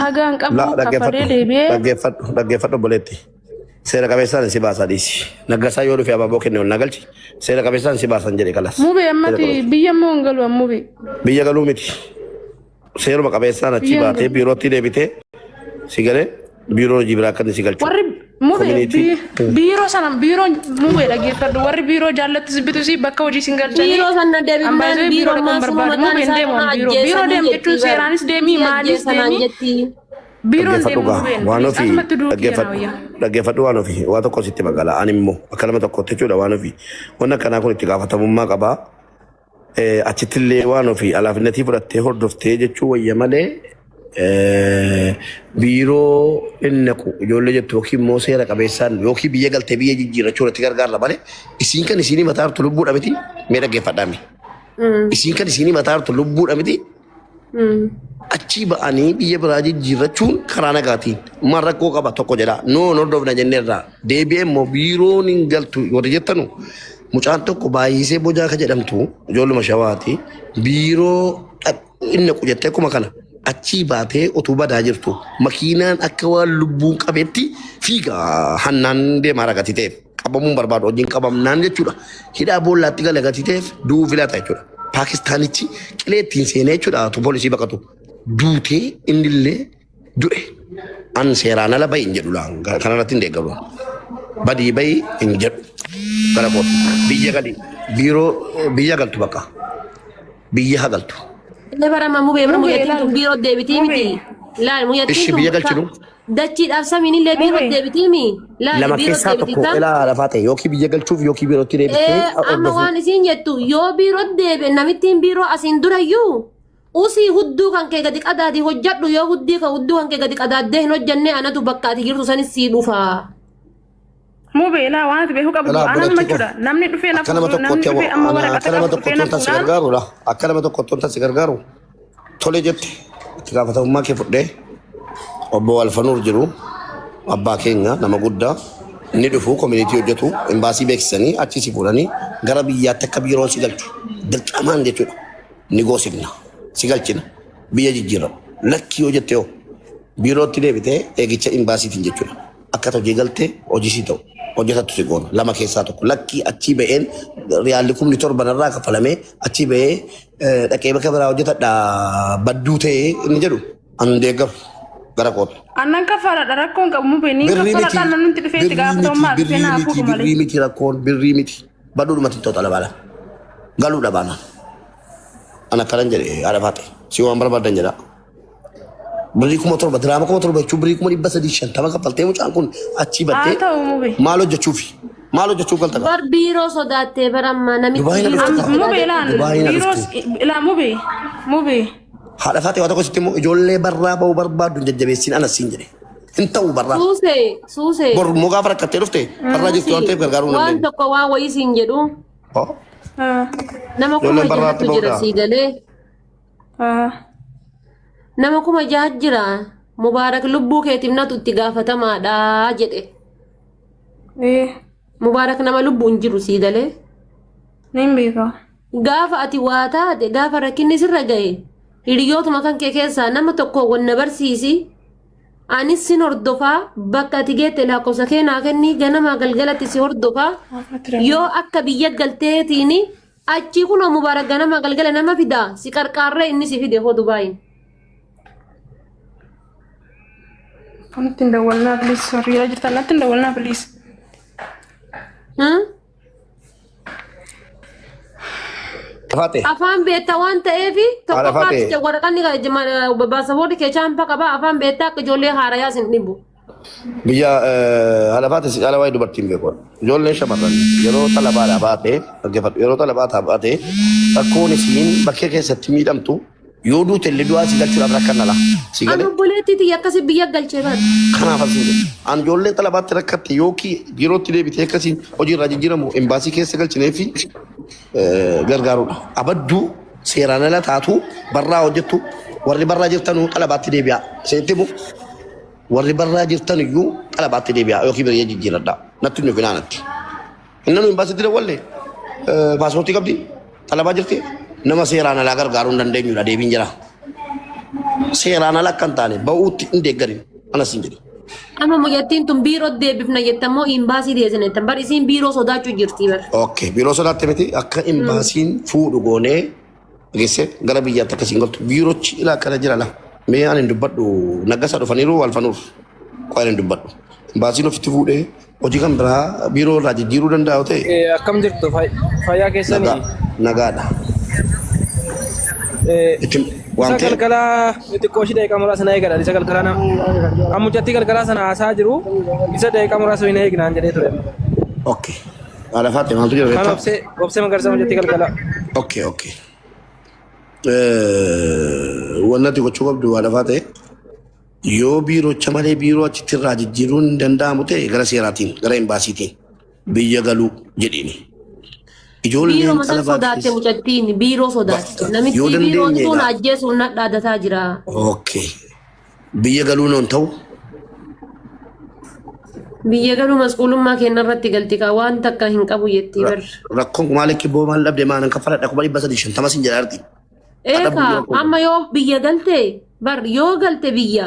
Hagaan qabu La kaffalee dhaggeeffadhu deebi'ee dhaggeeffadhu dhaggeeffadhu obboleetti. Seera qabeessaan si baasaa dhiisi. Naggasaa yoo dhufe abaaboo kenne ol na galchi. Seera qabeessaan si baasan jedhe kalas. Mubee Seera ammati qabeessa. biyya immoo hin galu mubee. Biyya galuu miti. Seeruma qabeessaan achi Biyya hin baatee galu. biirootti deebitee si galee biiroo hojii biraa akka inni si galchu. Warri mubee Community. biiroo sana biiroon mubee dhaggeeffadhu warri biiroo jaallattu sibbitusi bakka hojii sin galchanii Biiroo sana deebifnaan ambaasee biiroo biiroo dhaquu hin ammaa suma barbaadu mataan mubeen isaa deemu kana biiroo biiroo ajjeesanii deemu jetti jechuun bar. seeraanis deemii Si maalis ajjeesanaan deemii jetti. biiroon Dhaggeeffadhu deemu gaa mubeen waan please ofii asumatti duukii yana dhaggeeffadhu wayya. dhaggeeffadhu waan ofii waa tokko sitti magala ani immoo akka nama tokkotti jechuudha waan ofii waan akkanaa kun itti gaafatamummaa qabaa Achittillee waan ofii alaafinnatii fudhattee hordoftee jechuu wayya malee biiroo hin naqu ijoollee jettu yookiin immoo seera qabeessaan yookiin biyya galtee biyya jijjiirrachuu irratti gargaarra malee isiin kan isiin himataa jirtu lubbuudha miti mee dhaggeeffadhaa mee. Isiin kan isiin himataa jirtu lubbuudha miti Achii ba'anii biyya biraa jijjiirrachuun karaa nagaatiin maal rakkoo qaba tokko jedha. Noo hin hordofna jenneerra. Deebi'ee immoo biiroon hin galtu warri jettanu mucaan tokko baay'isee bojaa ka jedhamtu ijoolluma shawaati biiroo hin naqu jettee akkuma kana achii baatee utuu badaa jirtu makiinaan akka waan lubbuun qabetti fiiga hannaan deemaa ragati ta'eef. Qabamuu hin barbaadu. Hojiin qabamnaan jechuudha. Hidhaa boollaatti gala gatii ta'eef du'uu filata jechuudha. Paakistaanichi qilee ittiin seenee jechuudha. Utuu poolisii baqatu. Duutee innillee du'e. An seeraan ala bahi hin jedhu laan. Kanarratti hin deeggaru. Badii bahi hin jedhu. Gara kootti. Biyya gali. Biiroo biyya galtu bakka. Biyya hagaltu. Illee bara mubee bara Mubee muyyattiin ilaal. tun biiroo deebitii miti. Mubee. Laal muyyattiin Ishi tun biyya bakka galchinu. dachiidhaaf samiin illee biiroo Mubee. deebitii mi. Laal Lama biiroo keessaa deebitii tokko tam. ilaa lafaa ta'e yookiin biyya galchuuf yookiin biirootti deebistee Ee amma hordofuu. waan isiin jettu yoo biiroo deebi'e namittiin biiroo asiin durayyuu usii hudduu kan kee gadi qadaadi hojjadhu yoo huddii kan hudduu kan kee gadi qadaaddee hin hojjanne anatu bakka ati jirtu sanis sii dhufaa. Mubee ilaa waan ati beekuu qabdu Ilaa anamma obboleettii koo jechuudha. Namni dhufee na akka nama fuudhu namni tokkotti dhufee amma ana waraqata akka nama qabu dhufee tokkotti na wanta si fuudhaan gargaaru la akka nama tokkotti wanta si gargaaru tole jette itti gaafatamummaa kee fudhee obbo Alfanuur jiru abbaa keenya nama guddaa inni dhufu koominitii hojjetu imbaasii beeksisanii achi si fuudhanii gara biyyaatti akka biiroon si galchu dirqamaan jechuudha ni goosifna si galchina biyya jijjiirra lakkii yoo jette yoo biirootti deebitee eegicha imbaasiitiin jechuudha. Akka ati hojii galte hojii sii ta'u hojjetattu si goona lama keessaa tokko lakkii achii ba'een riyaalli 7,000 narraa kaffalamee achii ba'ee dhaqee bakka biraa hojjetadha badduu ta'ee inni jedhu an hin deeggaru gara kootu. Annan kaffaladha rakkoon qabu mubee niin Birrii miti kaffaladha namni dhufee itti birrii miti gaafatamummaa dhufee birrii naa miti fuudhu malee. birrii miti rakkoon birrii miti badduudhumatti hin ta'u xalabaala galuudha baanaan an akkanan jedhe haadha faate si waan barbaadan jedha. Birrii 7,000 diraama 7,000 jechuun birrii 350,000 kaffaltee mucaan kun achii Haa baddee ta'u mube. maal hojjechuufi? Maal hojjechuuf galta gaa? Bar biiroo sodaattee bar amma namichi Dubaayii na biiroo dhuftu kaa? Mube sodaatee ilaan Dubaayii na biiroos dhuftu. ilaa mube mube. Haadha faatee waa tokko sitti immoo ijoollee barraa ba'uu barbaaddu hin jajjabeessin anas siin jedhe. Hin ta'u barraa. Suusee suusee Bor immoo gaafa rakkattee dhufte barraa jirtu waan ta'eef gargaaruu hin waan dandeenyu. tokko waan wayii siin jedhu Oh. nama kuma Ijoolleen barraatti jahatu jira ba'uudha. sii galee. Nama 6,000 jira. Mubaarak lubbuu keetiif natu itti gaafatamaadha jedhe. Mubaarak nama lubbuun jiru sii galee. Niin beeka. Gaafa ati waa taate gaafa rakkinni sirra gahe hiriyootuma kan kee keessaa nama tokko wanna barsiisi. Anis sin hordofaa bakka ati geette lakkoofsa kee naa kenni ganamaa galgalatti si hordofaa. Yoo akka biyya galteetiin Achii kunoo Mubaarak ganama galgala nama fida si qarqaarree inni si fide hoo Dubaayin. Natti hin dawwalnaa please. Sorry irra jirtan natti hin dawwalnaa please. Hmm? Faate. Afaan beekta waan ta'eef Haadha Faate. tokkoffaatti waraqanni baasaboorri kee chaampaa qaba afaan beektaa akka ijoollee haarayaa sin dhibu. Biyya haadha baate si caala waa'ee dubartiin beeku. Ijoolleen shamarran yeroo xalabaadhaa baate dhaggeeffadhu yeroo xalabaadhaa baate rakkoon isiin bakkee keessatti miidhamtu yoo duute illee du'aa si galchuudhaaf rakkan ala. Si Ani galee obboleettii tiyya akkasi biyya galchee bar. kanaaf asiin jedhe. An ijoolleen xalabaatti rakkatte yookiin yerootti deebitee akkasiin hojii irraa jijjiiramu embaasii keessa galchinee fi gargaaruudha. Abadduu seeraan ala taatu barraa hojjettu warri barraa jirtanuu xalabaatti deebi'aa. Isinitti himu Warri barraa jirtan iyyuu xalabaatti deebi'aa yookiin biyya jijjiiradhaa. Natti hin dhufinaa natti. Inni nu imbaasitti dawwalle paaspoortii qabdi xalabaa jirti nama seeraan alaa gargaaruu hin dandeenyudha deebiin jira. Seeraan ala akka hin taane ba'uutti hin deeggarin anas hin jedhe. Amma mucattiin tun biiroo deebifna jettammoo imbaasii deessina jettan bar isiin biiroo sodaachuu jirti bar. Okay, biiroo sodaatte miti akka imbaasiin fuudhu goonee geesse gara biyyaatti akkasiin galtu biiroochi ilaa akkana jira la. Mee ani hin dubbadhu naggasaa dhufaniiru alfanuuf qo'an hin dubbadhu. Imbaasiin ofitti fuudhee hojii kan biraa biiroo irraa jijjiiruu danda'a yoo ta'e Akkam jirtu fayyaa keessanii? nagaa nagaadha. Itti Isa waamtee galgalaa xixiqqoo ishii daqiiqaa muraasa na eegadha. Isa galgalaa na an mucattii galgalaa sana haasaa jiru isa daqiiqaa muraasa na eegnaan jedhee ture. Okay. Haadha Faaxee maaltu jira Kan beektaa? obsee obsee magarsaa mucattii galgalaa. Okay, okay. Wanni ati gochuu qabdu haadha Faaxee yoo biirocha malee biiroo achitti irraa jijjiiruun hin danda'amu ta'e gara seeraatiin gara imbaasiitiin biyya galuu jedhiini. Ijoolleen Biiroo san xalabaa sodaatte keessa mucattiin biiroo sodaatte. bakka yoo Namichi biiroon dandeenye tun egaa ajjeesuun na dhaadataa jira. okay. Biyya galuun on ta'u Biyya galuu masquulummaa kenna irratti galti kaa waan takka hin qabu jetti bar. Rakkoon maal kibboo maal dhabde maalan kaffaladha 350,000 sin jedha arti. Hadha Eekaa biyya rakkoo amma yoo biyya galte bar yoo galte biyya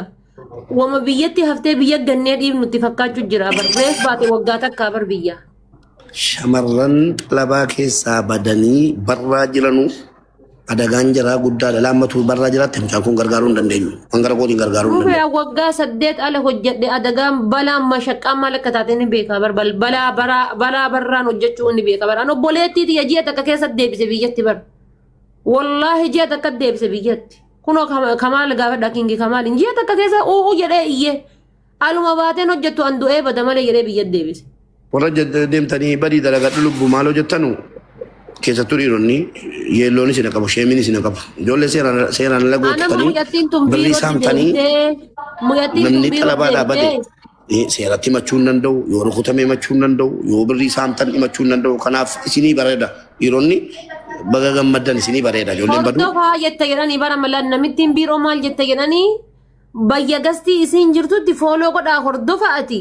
wama biyyatti haftee biyya gannee dhiibnutti fakkaachuu jira bar reef baate waggaa takkaa bar biyya. Shamarran xalabaa keessaa badanii barraa jiranuu adagaan jaraa guddaadha. Laammatu barraa jiraatti mucaan kun gargaaruu hin dandeenyu. Waan gara kootiin gargaaruu hin Rufee dandeenyu. waggaa 8 ala hojjedhe adagaan balaan mashaqqaan maal akka taate ni beeka bar balaa baraa balaa barraan hojjechuu ni beeka bar an obboleettii tiyya ji'a takka keessatti deebise biyyatti bar wallaahi ji'a takka deebise biyyatti kunoo kamaal gaafadha kingi kamaaliin ji'a takka keessa u'uu jedhee iyyee aluma baateen hojjettu an du'ee bada malee jedhee biyyatti deebise. Warra deemtanii badii dalagadhu lubbu maal hojjettanu keessattuu dhiironni yeelloon isin qabu sheemiin isin qabu. Ijoollee seeraan ala Anama gootatanii mucattiin tun birrii biirootti saamtanii deebitee mucattiin tun namni biirootti xalabaadhaa bade deebitee seeratti himachuu hin danda'u yoo rukutame himachuu hin danda'u yoo birrii saamtan himachuu hin danda'u kanaaf isinii bareeda dhiironni baga gammaddan isinii bareeda ijoolleen baduu. Hordofaa jette jedhanii bara malaan namittiin biiroo maal jette jedhanii bayya gastii isiin jirtutti fooloo godhaa hordofa ati.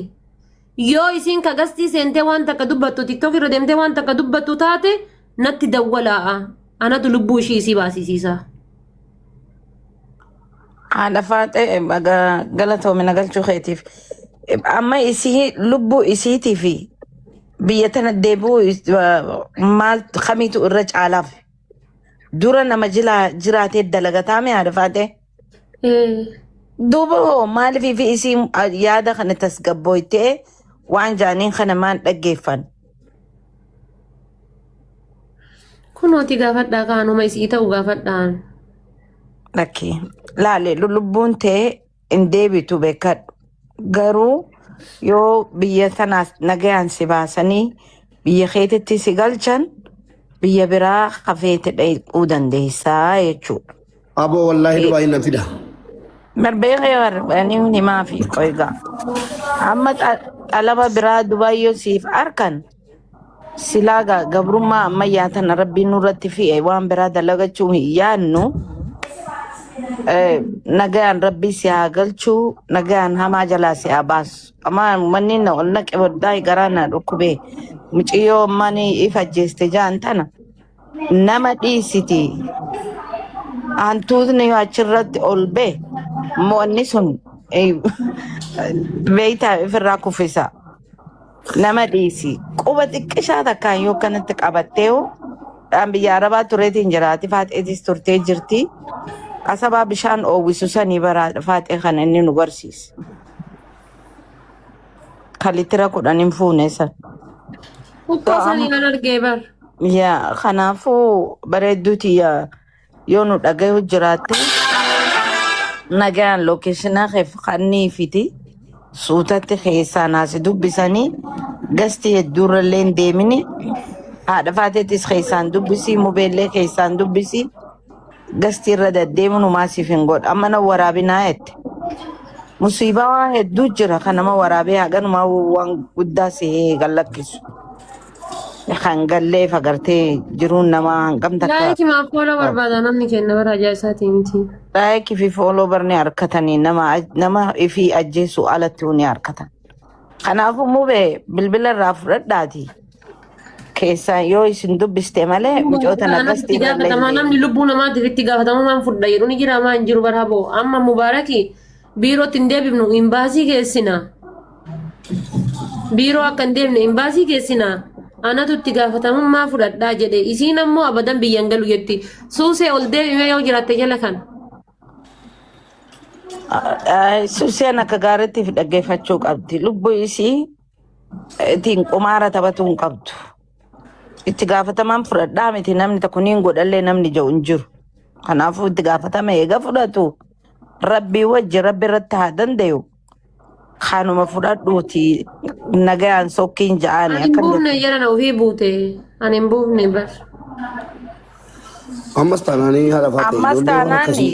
Yoo isiin ka gastii seentee waan takka dubbattu tiktok irra deemtee waan takka dubbattu taate natti dawwalaa'a. Anatu lubbuu ishii isii baasisiisa. Haadha Faaxee galatoomi na galchuu keetiif. Amma isii lubbuu isiitii fi biyya tana deebi'uu maal kamiitu irra caalaaf? Dura nama jilaa jiraatee dalagataa mee haadha Faaxee? Duuba hoo maaliif fi isii yaada kana tasgabbooytee waan jaaniin kana maan dhaggeeffan? Kunooti gaafadhaa kaanuma isii ta'u gaafadhaan. Lakki laale lubbuun tee hin deebitu beekadhu. Garuu yoo biyya tanaas nagayaan si baasanii biyya keetitti si galchan biyya biraa hafeete dhaquu dandeessaa jechuudha. Aboo wallaahi Dubaay nan fida. Barbeekee barbanii himaa fi qoygaa. Amma xalaba biraa Dubaay yoo siif arkan silaa gabrummaa ammayyaa tana rabbiin nurratti fi'e waan biraa dalagachuu hin yaadnu. Nagayaan rabbii si haa galchuu nagayaan hamaa jalaa si haa baasu. Amma manni na ol naqe wallahi garaa na dhukkubee muciyyoo mani if ajjeeste jaan tana nama dhiisiti. Hantuutni achirratti ol bee mo'anni sun beeytaa ifirraa kuffisa. Nama dhiisi. Quba xiqqishaa takkaan yoo akkanatti qabattee hoo dhaan biyya arabaa tureetiin jiraati faaxeetis turtee jirti. Qasabaa bishaan oowwisu sanii bara faaxee kana inni nu barsiise. Kan litira 10 hin fuune san. Huqqoo sanii nan argee bar. Yaa kanaafuu bareedduu tiyya yoo nu dhagahu jiraatte nagaan lookeeshinaa keef kannii fiti suutatti keessaan asi dubbisanii gasti hedduurrallee hin deemini haadha faateettis keessaan dubbisii mubeellee keessaan dubbisii gasti irra deddeemuun humaa siif hin godhu amma na waraabinaa jette. Musiibaa waan hedduu jira kan nama waraabee haganumaa waan guddaa si gallakkisu. Kan galleef agartee jiruun namaa hangam takka. Laayikii maaf fooloo barbaada namni kenna bara ajaa isaatii miti. Laayikii fi fooloo barni harkatanii nama ifii ajjeesuu alatti ni harkatan. Kanaafuu mubee bilbila irraa fudhadhaati. Keessaan yoo isin dubbiste malee micoota Anatu nagastii itti irrallee hin gaafatamaa deemin. namni lubbuu namaatiif itti gaafatamummaan fudha jedhu ni jira maa hin jiru bara boo amma Mubaaraki biirootti hin deebifnu imbaasii geessina biiroo akka hin deemne imbaasii geessina anatu itti gaafatamummaa fudhadhaa jedhe isiin ammoo abadan biyya hin galu jetti suusee ol deebimee yoo jiraatte jala kan. Suseen akka gaariitti dhaggeeffachuu qabdi. Lubbuu isii ittiin qumaara taphatuu hin qabdu. Itti gaafatamaan fudhadhaa miti namni tokko niin godhallee namni jedhu hin jiru. Kanaafuu itti gaafatama eega fudhatu rabbii wajji rabbi irratti haa dandayu. Kanuma fudhadhuuti nagayaan sokkiin ja'aani Ani hin akkam buufne jettu. jedhan ofii buute ani hin buufne bar. Ammas taanaanii haadha faate Ammas ijoollee waan taanaan akkasii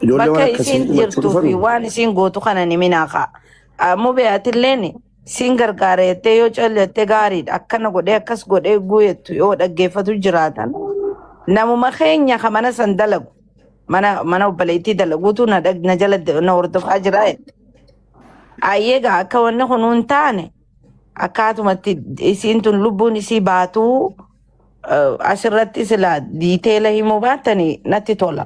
ijoollee waan bakka akkasii isiin himachuu jirtuu fi dhufanu. waan isiin gootu kana ni minaa ka'a. Mubee atilleen siin gargaara jettee yoo callettee gaariidha akkana godhee akkas godhee guuyettu yoo dhaggeeffatu jiraatan namuma keenya ka mana san dalagu mana mana obboleettii dalaguutu na dhag- na jala na hordofaa jira jette. Ayyeegaa akka wanni kun hin taane akkaatumatti isiin tun lubbuun isii baatuu asirratti sila diiteela himuu baatanii natti tola.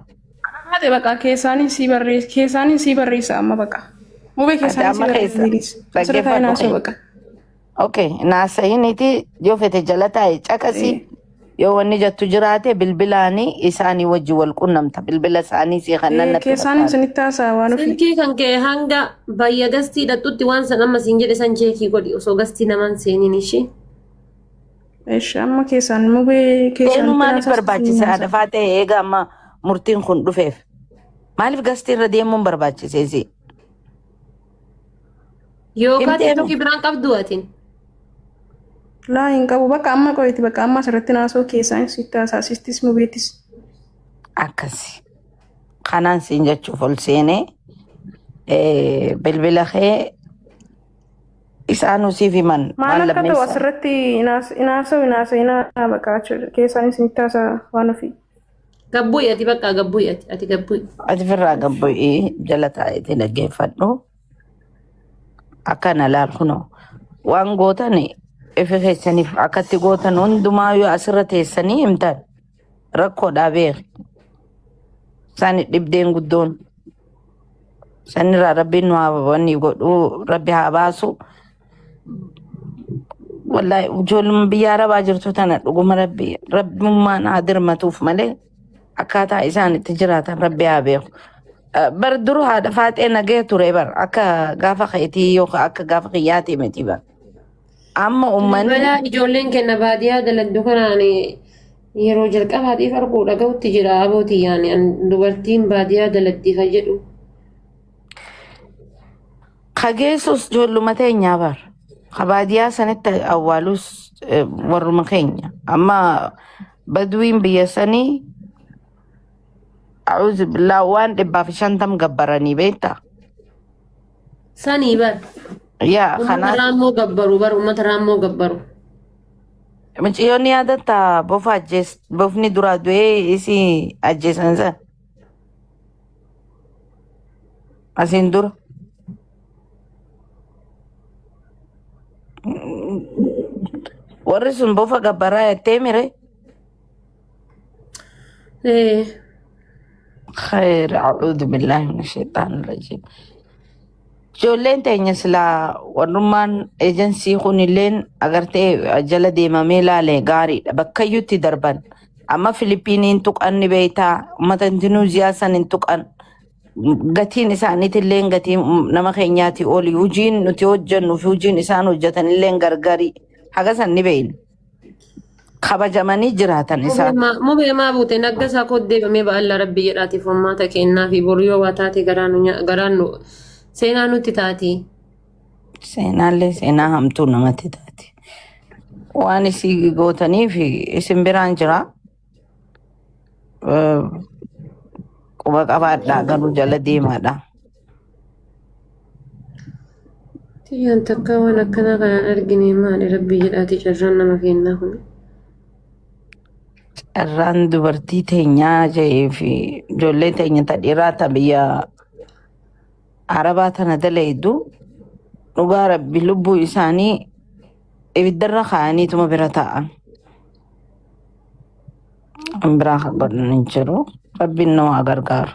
Haate baqa keessaanii sii barreessa keessaanii sii barreessa amma baqa. Mubee Ati keessaanii sii amma barreessa keessa bilis. Asirra taa'ee dhaggeeffadhu naasoo kee. baqa. Okay, naasa'iniiti yoo fete jala taa'e caqasi yoo wanni jettu jiraate bilbilaanii isaanii wajji wal qunnamta bilbila isaanii sii kannan natti Keessaanii fakkaata. isinitti haasa'a waan ofii. Silkii kan kee hanga bayya gastii dhaqxutti waan san amma siin jedhe san cheekii godhi osoo gastii naman seeniin ishii. Eesh amma keessaan mubee Seenuu keessaan itti maaliif haasaa barbaachise haadha haasa'a. faatee eega amma murtiin kun dhufeef? Maaliif gastii irra deemuun barbaachise si? Yookaan Himteemi. tiktookii biraan qabdu atin. Laa hin qabu bakka amma qo'eeti bakka amma asirratti naasoo keessaan sitti haasa'a sistis mubeettis. Akkasi. Kanaan siin jechuuf ol seenee bilbila kee isaanuu siif himan Maal waan akka ta'u lammeessaa. asirratti inaasa'u inaasa'inaa bakka jechuudha keessaan isinitti haasa'a waan ofii. Gabbu'i ati bakka gabbu'i ati ati gabbu'i. Ati firraa gabbu'ii jala taa'eetii dhaggeeffadhu. Akkana laal kunoo waan gootan ifi keessaniif akkatti gootan hundumaa yoo asirra teessanii himtan rakkoodhaa beeki. Isaan dhibdeen guddoon sanirraa rabbiin nu haa wanni godhuu rabbi haa baasu. Wallahi ijoolluma biyya arabaa jirtu tana dhuguma rabbi rabbummaan haa dirmatuuf malee akkaataa isaan itti jiraatan rabbi haa beeku. Bar dur haadha faaxee nagee ture bar akka gaafa keetii yookaan akka gaafa kiyyaatii miti bar. Amma uummanni Balaa ijoolleen kenna baadiyyaa dalagdu kanaan yeroo jalqabaatiif arguu dhaga'utti jira abootii yaani dubartiin baadiyyaa dalagdi ka jedhu. kageessus ijoolluma teenyaa bar. Ka baadiyyaa sanitti awwaalus warruma keenya. Amma baduwiin biyya sanii a'uuzu billaa waan 150 gabbaranii beektaa? Sanii bar Yaa uummata kanaaf raammoo gabbaru bar uummata raammoo gabbaru. Mucayyoon yaadatta bofa ajjees bofni duraa du'ee isii ajjeesan san asiin dura. Warri sun bofa gabbaraa jettee mire. Ee. Khayr a'uudhu billaahi mina shayxaani rajiim. Ijoolleen teenya silaa warrummaan eejensii kunilleen agartee jala deemamee laale gaariidha. Bakkayyuutti darban. Amma Filipiiniin tuqan ni beektaa. Uummata Indoneeziyaa san hin tuqan. Gatiin isaaniitillee gatii nama keenyaatii oli. Hojiin nuti hojjennu fi hojiin isaan hojjetanillee gargari. Haga san ni beekna. Kabajamanii jiraatan isaan. Mubee maa buute nagga isaa koo deebamee ba'alla rabbi jedhaatiif furmaata kennaa fi boru yoo waa taate garaan nu seenaa nutti taati. Seenaallee seenaa hamtuu namatti taati. Waan isii gootaniif isin biraan jira. Quba qabaadhaa garuu jala deemaadha. Tiyyaan takka waan akkanaa kanaan argine maali rabbi jedhaati carraan nama kennaa kun. Carraan dubartii teenyaa ja'ee fi ijoollee teenya ta dhiiraa ta biyya Arabaa tana dalaydu dhugaa rabbi lubbuu isaanii ibiddarra kaa'aniituma bira taa'an. Kan biraa kan godhan hin jiru. Rabbiin nu haa gargaaru.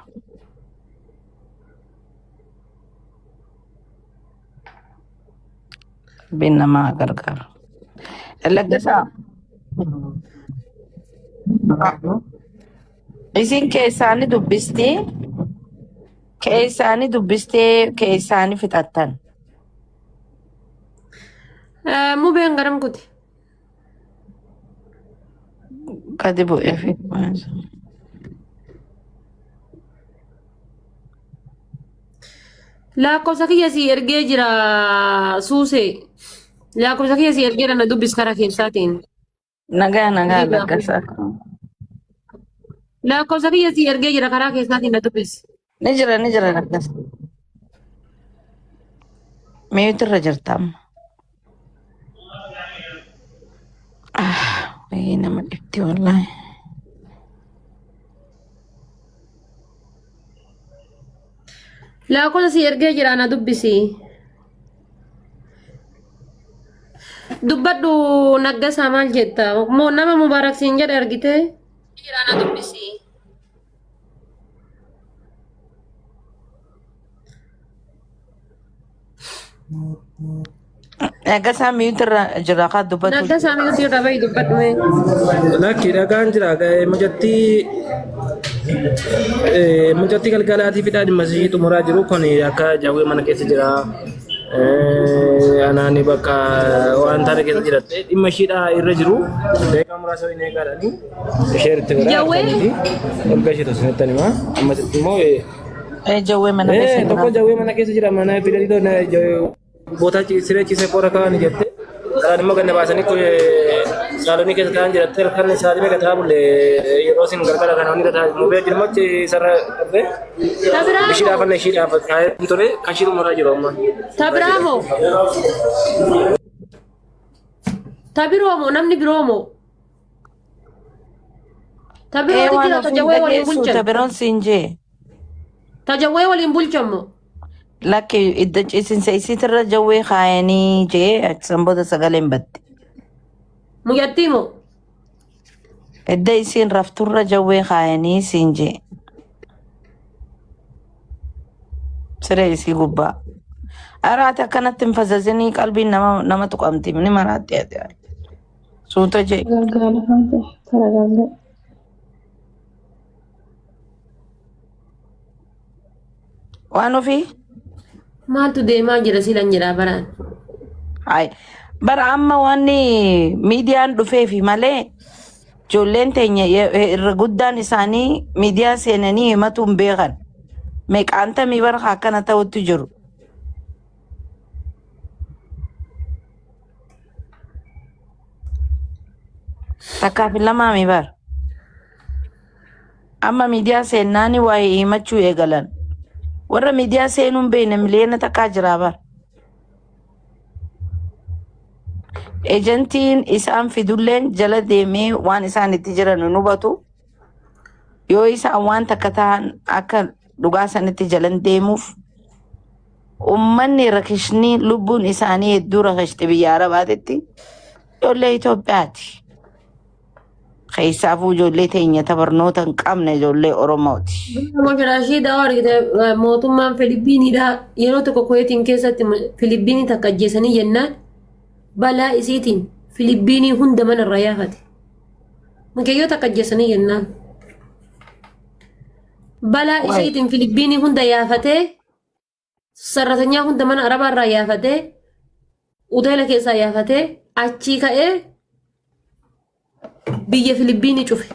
Rabbiin nama haa gargaaru. Laggasaa. Isin keessaani dubbistii keessaani dubbistee keessaani fixattan. Mubeen garam kuti. Gadi bu'ee fi Lakkoofsa kiyya sii ergee jira suusee. Lakkoofsa kiyya sii ergee na dubbis karaa keessaatiin. Nagaa nagaa Hojii gaafii. laggasaa. Lakkoofsa kiyya sii ergee jira karaa keessaatiin na dubbis. Ni jira ni jira laggasa. Meeyutu irra jirta amma. Ah, wayii nama dhibdi wallaahi. Lakkoofsa sii ergee jira na dubbisi. Dubbadhu naggasaa maal jetta? Moo nama mubaarak siin jedhe argite? Jira na dubbisi. Naggasaa miyuutu irra jira kaa dubbatu. Naggasaa miyuutu irra bahi dubbadhu mee. Lakki dhagaan jira mucattii mucattii galgalaatii fidhaa dhimma ishii xumuraa jiru kun akka jawwee mana keessa jira. Anaani bakka waan taane keessa jiratte dhimma ishiidhaa irra jiru daqiiqaa muraasa waliin eegaadhaani ishee itti godhaa Jawwee? harkaniiti ol gashitu isinitti himaa ammasitti immoo Jawwee mana keessa jira. Tokko jawwee mana keessa jira mana fidanii bootaa siree ciisee qoora kaa'anii jette. Karaan immoo ganna baasanii saalonii keessa taa'an jiratte halkan sa'aatii meeqa taa'aa bulle yeroo isin gargara kana hundi taa'aa mubee jirmachi isarra qabee ishii dhaafanna ishii dhaafa taa'ee ture kan ishii xumuraa jiru amma. Tabiraamoo. Tabiroomoo namni biroomoo. Tabiroo Ee waan jira ofii tajawwee waliin dhageessu bulchan. tabiroon siin jee. Tajawwee waliin bulchan moo. Lakki idda ciisinsa isiitirra jawwee kaayanii jee achisan booda sagaleen badde. Mucattii moo. Idda isiin rafturra jawwee kaayanii siin jee. Siree isii gubbaa. Araati akkanatti hin fazazinii qalbiin nama nama tuqamti ni maraatti ati. Suuta jee. Gargaara faate taragaaggaa. Waan ofii. Maaltu deemaa jira silan jedhaa baraan. Hai. Bara amma wanni miidiyaan dhufeefi malee ijoolleen teenya irra guddaan isaanii miidiyaa seenanii himatu hin beekan. Meeqaantamii bara akkana ta'utti jiru. Takkaa fi lamaami bara. Amma miidiyaa seennaani waa'ee himachuu eegalan. Warra miidiyaa seenuu hin beekne miliyoona takkaa jiraa bara. Ejantiin isaan fidulleen jala deemee waan isaan itti jiran hin hubatu. Yoo isaan waan takka ta'an akka dhugaa sanitti jalan deemuuf ummanni rakishni lubbuun isaanii hedduu rakishte biyya Arabaatitti ijoollee Itoophiyaati. Keessaafuu ijoollee teenya ta barnoota hin qabne ijoollee Oromooti. Rashiida argite mootummaan Filipiiniidha yeroo tokko Kuweetiin keessatti Filipiinii takka ajjeesanii jennaan balaa isiitiin Filipiinii hunda mana irraa yaafate. Mucayyoo takka ajjeesanii jennaan. Balaa isiitiin Filipiinii hunda yaafatee sarratanyaa hunda mana arabaa irraa yaafatee hoteela keessaa yaafatee achii ka'ee biyya Filipiinii cufe.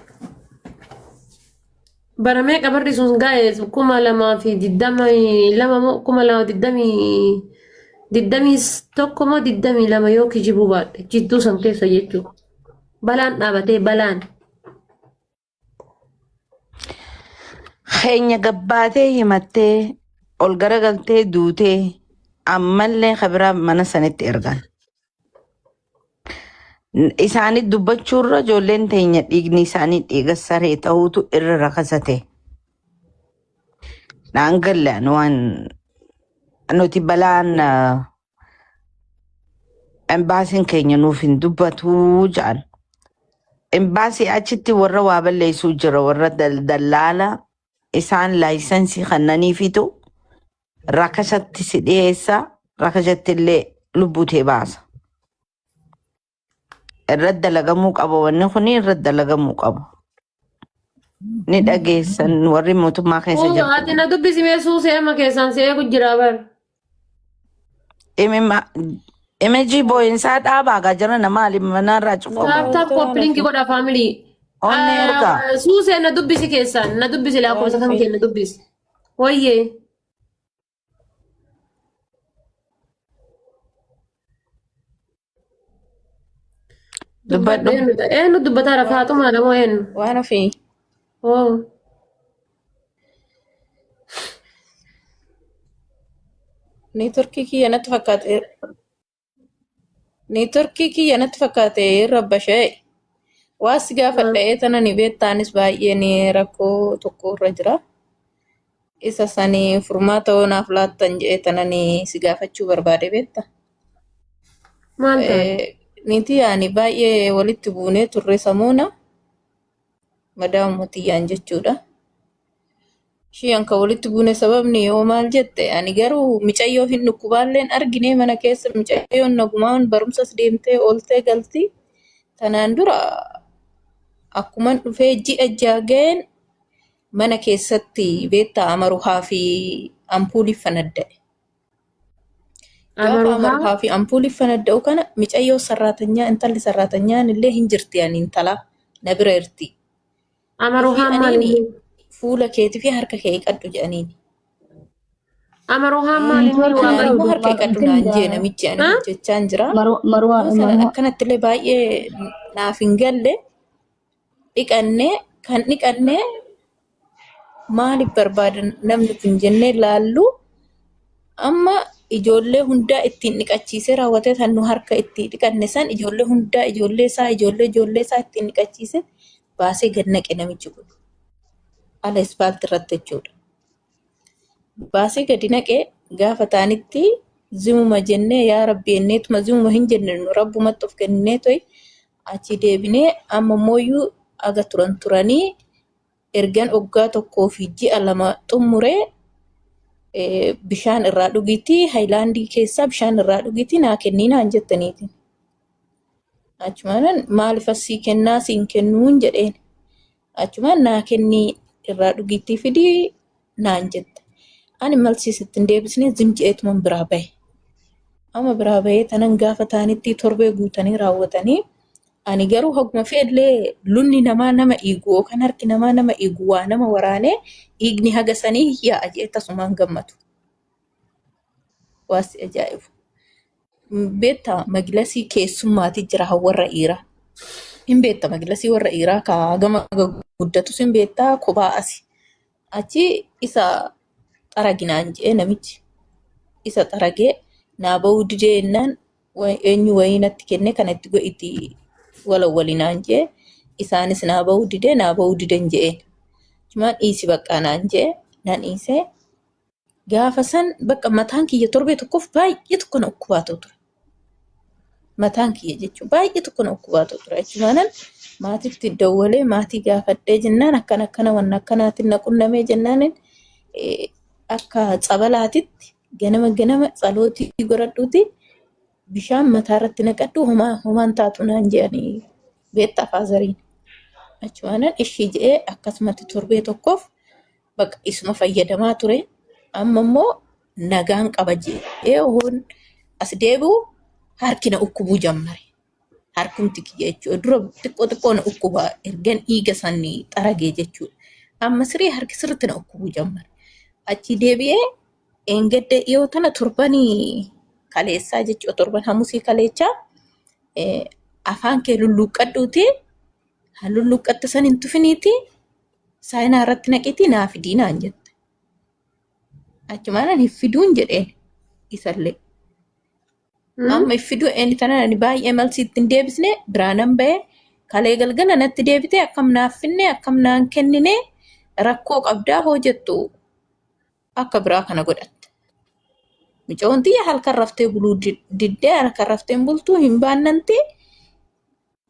Bara meeqa barri sun gaa'e 2022 moo 2021 moo 22 yoo kijibuu baadhe jidduu san keessa jechuudha. Balaan dhaabatee balaan. Keenya gabbaatee himattee ol garagaltee duutee ammallee kabiraa mana sanitti ergan. Isaanii dubbachuurra ijoolleen teenya dhiigni isaanii dhiiga saree ta'uutu irra rakasate. Naan galle ani waan nuti balaan embaasiin keenya nuuf hin dubbatuu jedhan. Imbaasii achitti warra waa balleessuu jira warra dallaala isaan laayisensii kennaniifitu rakasatti si dhiyeessa rakasatti illee lubbuu tee baasa. Irratti dalagamuu qaba wanni kun irratti dalagamuu qaba. Ni dhageessan warri mootummaa keessa Oo, jirtu. ati na dubbisi mee suusee amma keessaan si eegu jira bar. Imejii boo'insaa dhaabaa gaa jira nama manarraa cufamu. Tap tap Waan copy link ofii. godha family. Onnee ergaa. Suusee na dubbisi keessaan na dubbisi Waan lakkoofsa kan ofii. kee na dubbisi. Wayyee. Dubbadhu. Eenyu eenyu dubbataara Faaxumaadha moo eenyu? Waan ofii. Oo. Neetworkii kiyya natti fakkaate. Neetworkii kiyya natti fakkaate irra basha'e. Waa si gaafadha tana ni beektaanis baay'een rakkoo tokko irra jira. Isa sanii furmaata hoo naaf laattan jedhee tanani si gaafachuu barbaade beekta. Maal taate? Niitii ani baay'ee walitti buunee turre samuuna madaamuma tiyyaan jechuudha. Ishii anka walitti buune sababni yoo maal jette ani garuu micayyoo hin dhukkubaalleen argine mana keessa micayyoon nagumaan barumsas deemtee ooltee galti. Tanaan dura akkuman dhufee ji'a ja'a ga'een mana keessatti beektaa amaruhaa fi ampuulii fanadda'e. Gaafa Amaruhaa? amaruhaa fi ampuulii fanadda'u kana micayyoo sarraatanyaa intalli sarraatanyaan illee hin jirti ani intalaa na bira jirti. Ishii Amaruhaan maal aniini inni? fuula keetii fi harka kee dhiqadhu jedhaniini. Amaruhaan maal inni Neetworkii waa Anaan immoo baruu? harka dhiqadhu naan jee namichi ani Ha? hojjechaan jira. Marwaa Yoo sana Marwaa akkanatti illee baay'ee naaf hin galle dhiqannee kan dhiqannee maaliif barbaada namni kun jennee laallu amma ijoollee hundaa ittiin dhiqachiisee raawwatee kan nu harka itti dhiqanne san ijoollee hundaa ijoollee isaa ijoollee ijoollee isaa ittiin dhiqachiise baasee gad naqe namichi kun ala ispaaltii irratti jechuudha. Baasee gadi naqe gaafa ta'anitti zimuma jennee yaa rabbi jenneetuma zimuma hin jenne nu rabbumatti of kennee to'i achi deebinee amma mooyyuu aga turan turanii ergan oggaa tokkoo fi ji'a lama xumuree bishaan irraa dhugiitii hayilaandii keessaa bishaan irraa dhugiitii naa kennii naan jettaniiti. Achumaanan maaliif as sii kennaa siin kennuun jedheen. Achumaan naa kennii irraa dhugiitii fidii naan jette. Ani malsii sitti hin deebisne zim je'eetuman biraa bahe. Amma biraa bahee tanan gaafa ta'anitti torbee guutanii raawwatanii ani garuu haguma fe'ellee lunni namaa nama dhiigu yookaan harki namaa nama dhiigu waa nama waraanee dhiigni haga sanii yaa'a jedhee tasumaan gammadu. Waa si ajaa'ibu. Beektaa magilasii keessummaati jira warra dhiiraa. Hin beekta magilasii warra dhiiraa ka gama guddatus hin beektaa kophaa asi. Achi isa xaraginaan jedhee namichi isa xaragee naa ba'uu didee jennaan eenyu wayii natti kenne kana itti godhiti walawwalinaan jedhee isaanis naa ba'uu didee naa ba'uu didan jedheen. Achumaan dhiisi baqqaa naan jedhee nan dhiisee Gaafa san bakka mataan kiyya torbee tokkoof baay'ee tokko na dhukkubaatoo ture. Mataan kiyya jechuun baay'ee tokko na dhukkubaatoo ture. Achumaanan maatitti dawwalee maatii gaafadhee jennaan akkana akkana wanna akkanaatiin na qunnamee jennaan akka tsabalaatitti ganama ganama tsalootii godhadhuuti bishaan mataa irratti naqadhu homaa homaan taatu naan jedhanii beektaa faazariin. Achumaanan ishii jedhee akkasumatti torbee tokkoof bakka isuma fayyadamaa ture. Amma immoo nagaan qaba jedhee hoon as deebi'u harki na dhukkubuu jammare. Harkumti kiyya jechuudha. Dura xiqqoo xiqqoo na dhukkuba ergan dhiiga sanii xaragee jechuudha. Amma sirrii harki sirriitti na dhukkubuu jammare. Achi deebi'ee eengadda dhiyoo tana torbanii kaleessaa jechuudha. Torban hamusii kaleechaa afaan kee lulluuqqadhuuti. Lulluuqqatte san hin tufiniiti. Saayinaa irratti naqiitii naa fidii naan jette. Achumaan ani hin fiduun jedheen isallee. Amma hin fiduu inni tanaan ani baay'ee malsi itti hin deebisne biraa nan bahe kalee galgala natti deebite akkam naaf finne akkam naan kennine rakkoo qabdaa hoo jettu akka biraa kana godhatte. Mucoon tiyya halkan raftee buluu diddee halkan raftee hin bultuu hin baannanti.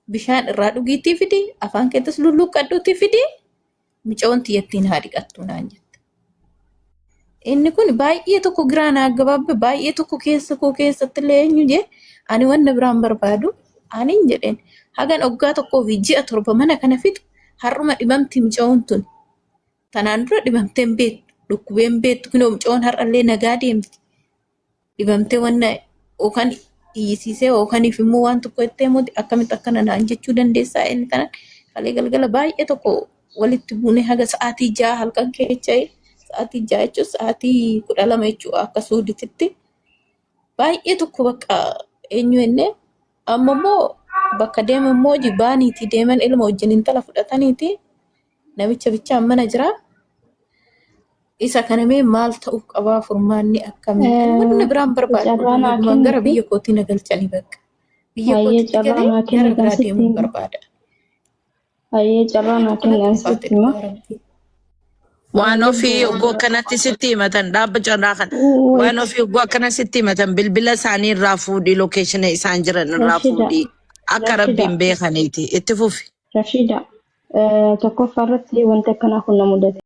Bishaan irraa dhugiitii fidi, afaan keettis lulluuqqadhuutii fidi, micoon tiyyattiin haa dhiqattu naan jette. Inni kun baay'ee tokko giraa naa gabaabbe baay'ee tokko keessa koo keessatti illee eenyu jee ani wanna biraan barbaadu ani hin jedheen hagan oggaa tokkoo fi ji'a 7 mana kana fixu har'uma dhibamti micoon tun tanaan dura dhibamtee hin beektu dhukkubee hin beektu kunoo micoon har'allee nagaa deemti dhibamtee wanna yookaan iyyisiisee yookaaniif immoo waan tokko jettee moti akkamitti akkana naan jechuu dandeessaa inni tanan kalee galgala baay'ee tokko walitti buunee haga sa'aatii 6 halkan keessa sa'aatii 6 jechuun sa'aatii 12 jechuudha akka suudititti baay'ee tokko bakka eenyu jennee amma immoo bakka deeman immoo baaniitii deeman ilma wajjin intala fudhataniiti namicha bichaan mana jira. Isa kana mee maal ta'uu qabaa furmaanni akkamii? Ani wanna biraan barbaadu Carraa naa nagumaan gara kenniti. biyya kootii na galchanii bakka. Biyya Hayyee kootitti carraa galee naa gara kenni kan biraa sitti deemuun hima. barbaada. Hayyee carraa Baay'ee naa tokko kenni natti an ulfaate sitti hima. dhugaa rabbii. Waan ofii yogguu akkanatti sitti himatan dhaabba carraa kana. Waan Wait. ofii yogguu akkana sitti himatan bilbila isaanii irraa fuudhii lokeeshina isaan jiran irraa Rashida. fuudhii akka Rashida. rabbiin beekaniiti. Itti fufi. Rashida. Tokkoffaa irratti wanti akkanaa kun na mudate.